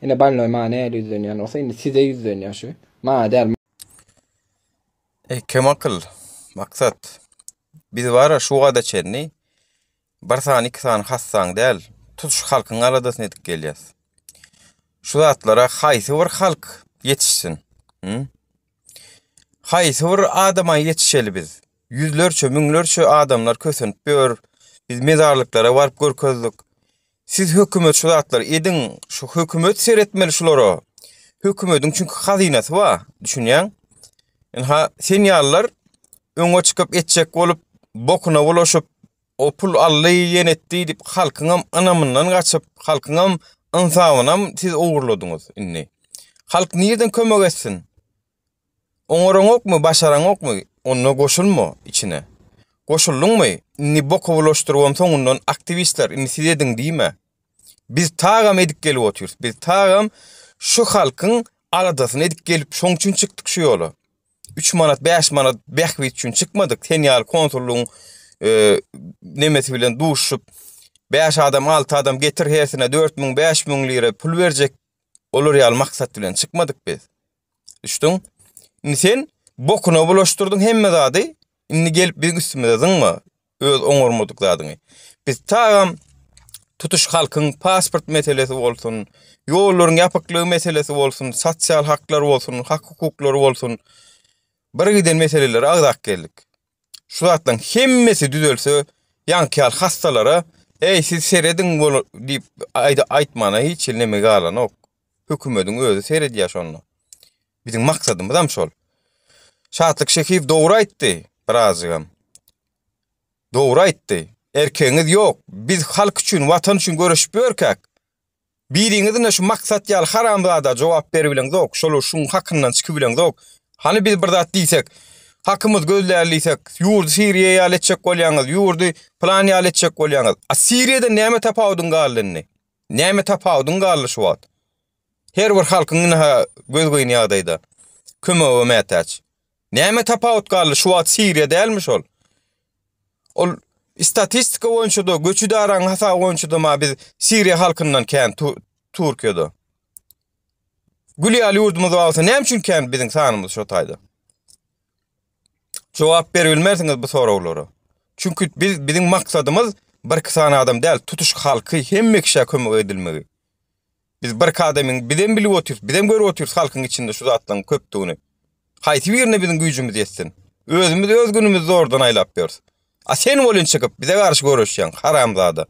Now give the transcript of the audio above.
Ine bolnoý maňa nähili ýüzlenýän bolsa indi size ýüzlenýär şu. Maňa däl. Eý kemakyl, Maksat. Biz bara şu wagta çenli bir sany iki sany hassaň däl, tutuş halkyň aladasyny edip gelýäs. Şu zatlara haýsy bir halk ýetişsin? Hı? Haýsy bir adama ýetişeli biz? Ýüzlerçe, müňlerçe adamlar kösenip ýör. Biz mezarlyklara baryp görkezdik. Siz hökümet şu zatlary ediň, şu hökümet seretmeli şulara. Hökümediň çünki hazynasy bar, düşünýäň? Ynha sen ýalylar öňe çykyp etjek bolup, bokuna bulaşyp, o pul aldy, ýene etdi diýip halkyňam ynamyndan gaçyp, halkyňam ynsabynam siz ogurladyňyz indi. Halk nirden kömek etsin? Oňaraňokmy, başaraňokmy, onda goşulma içine. Goşuldyňmy, indi boka bulaşdyrybam soňundan aktiwistler, indi siz ediň diýme. Biz tagam edip gelip otyrys. Biz tagam şu halkyň aladasyny edip gelip, şoň üçin çykdyk şu ýola. 3 manat, 5 manat bähbit üçin çykmadyk. Sen ýaly konsullygyň e, nemesi bilen duşup, 5 adam, 6 adam getir hersine 4000, 5000 lira pul berjek. Olar ýaly maksat bilen çykmadyk biz. Düşdüň? Indi sen bokuna bulaşdyrdyň hemme zady. Indi gelip biziň üstümize zyňma öz oňarmadyk zadyňy. Biz tagam tutuş halkyň pasport meselesi bolsun, ýollaryň ýapyklygy meselesi bolsun, sosial haklar bolsun, hak hukuklary bolsun, bir giden meseleleri agzap geldik. Şu zatlaryň hemmesi düzelse, ýaňky ýaly hassalara, eý siz serediň bol diýip aýtmana hiç hili neme galanok. Hökümediň özi seredýär şonda. Biziň maksadymyzam şol. Şatlyk Şehiýew dogry aýtdy birazjygam. Dogry aýtdy. Erkegiňiz ýok. Biz halk üçin, watan üçin göreşip ýörkäk. Biriňiz ine şu Maksat ýaly haramzada jogap beribileňzok, şol şuň hakyndan çykybileňzok. Hany biz bir zat diýsek, hakymyz gözläli diýsek, ýurdy Siriýa ýaly etjek bolýaňyz, ýurdy pylan ýaly etjek bolýaňyz. A Siriýadan näme tapawudyň galdy indi? Näme tapawudyň galdy şu wagt? Her bir halkyň ynha gözgyny ýagdaýda. Kömege mätäç. Näme tapawut galdy şu wagt Siriýa dälmi şol? Ol statistika boýunça-da, göç idaranyň hasaby boýunça-da ma biz Siriýa halkyndan kän Türkiýede. Gül ýaly ýurdumyz bar bolsa näme üçin kän biziň sanymyz şo taýda? Jogap beribilmersiňiz bu soraglara. Çünki biz biziň maksadymyz bir-iki sany adam däl, tutuş halky, hemme kişä kömek edilmegi. Biz bir adamyň bizem bilip otyrys, bizem görüp otyrys halkyň içinde şu zatlaryň köpdügini. Haýsy birine biziň güýjümiz ýetsin? Özümiz öz günümizi zordan aýlap ýörüs. A sen welin çykyp bize garşy göreşýäň, haramzada.